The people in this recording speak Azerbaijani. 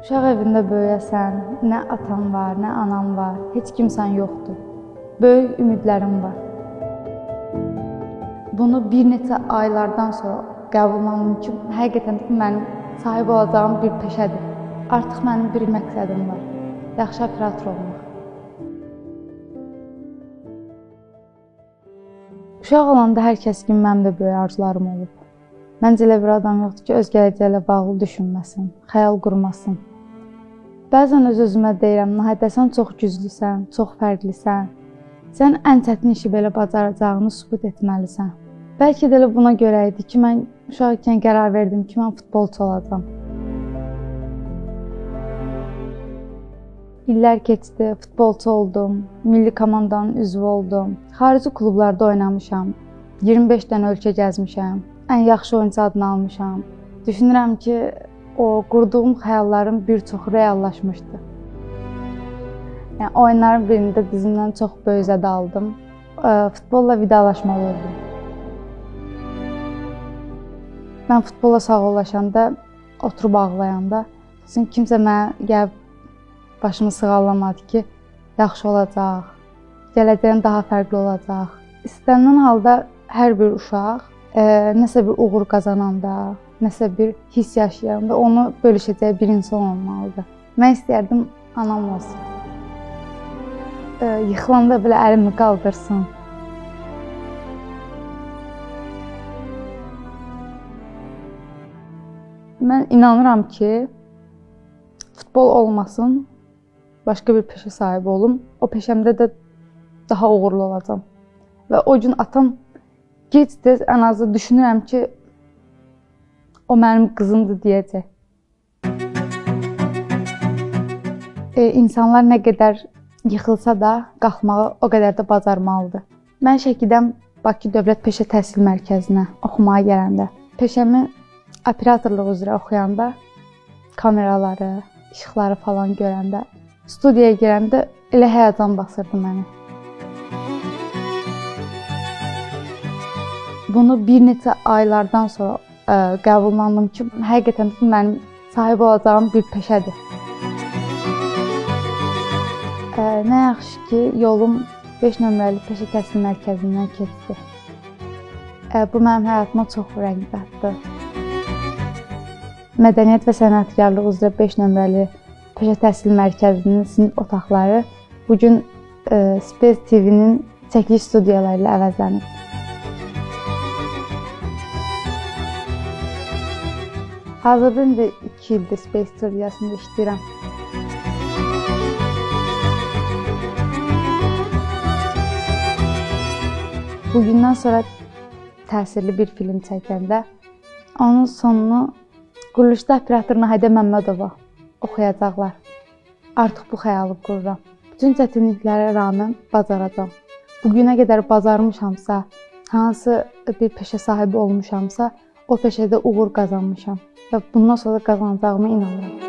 Uşaq evində böyüyəsən, nə atam var, nə anam var, heç kimsən yoxdur. Böyük ümidlərim var. Bunu bir neçə aylardan sonra qəbullandım ki, həqiqətən bu mənim sahib olacağım bir peşədir. Artıq mənim bir məqsədim var. Yaxşı operator olmaq. Uşaq olanda hər kəs kimi mənim də böyük arzularım olub. Məncə elə bir adam yoxdur ki, öz gələcəyi ilə bağlı düşünməsin, xəyal qurmasın. Bəzən öz-özümə deyirəm, Nahidə, sən çox güclüsən, çox fərqlisən. Sən ən çətin işi belə bacaracağını sübut etməlisən. Bəlkə də elə buna görə idi ki, mən uşaq ikən qərar verdim ki, mən futbolçu olacam. İllər keçdi, futbolçu oldum, milli komandanın üzvü oldum. Xarici klublarda oynamışam, 25 dənə ölkə gəzmişəm, ən yaxşı oyunçu adını almışam. Düşünürəm ki, o qurduğum xəyalların bir çoxu reallaşmışdı. Yəni, oyunların birində dizimdən çox böyük zədə aldım. Futbolla vidalaşmalı oldum. Mən futbolla sağollaşanda, oturub ağlayanda, kimsə mənə gəlib başımı sığallamadı ki, yaxşı olacaq, gələcəyim daha fərqli olacaq. İstənilən halda hər bir uşaq nəsə bir uğur qazananda, nəsə bir hiss yaşayanda onu bölüşəcək bir insan olmalıdır. Mən istəyərdim anam olsun. Yıxılanda belə əlimi qaldırsın. Mən inanıram ki, futbol olmasın, başqa bir peşə sahibi olum. O peşəmdə də daha uğurlu olacam. Və o gün atam gec-tez ən azı düşünürəm ki, o mənim qızımdır deyəcək. İnsanlar nə qədər yıxılsa da qalxmağı o qədər də bacarmalıdır. Mən Şəkidən Bakı Dövlət Peşə Təhsil Mərkəzinə oxumağa gələndə, peşəmi operatorluq üzrə oxuyanda, kameraları, işıqları falan görəndə, studiyaya girəndə elə həyəcan basırdı məni. Bunu bir neçə aylardan sonra qəbullandım ki, həqiqətən bu mənim sahib olacağım bir peşədir. Nə yaxşı ki, yolum 5 nömrəli Peşə Təhsil Mərkəzindən keçdi. Bu mənim həyatıma çox rəng qatdı. Mədəniyyət və sənətkarlıq üzrə 5 nömrəli Peşə Təhsil Mərkəzinin sinif otaqları bugün Space TV-nin çəkiliş studiyaları ilə əvəzlənib. Hazırda indi 2 ildir Space studiyasında işləyirəm. Bugündən sonra təsirli bir film çəkəndə onun sonunu quruluşda operator Nahidə Məmmədova oxuyacaqlar. Artıq bu xəyalı qururam. Bütün çətinliklərə rağmen bacaracam. Bugünə qədər bacarmışamsa, hansı bir peşə sahibi olmuşamsa, o peşədə uğur qazanmışam və bundan sonra qazanacağıma inanıram.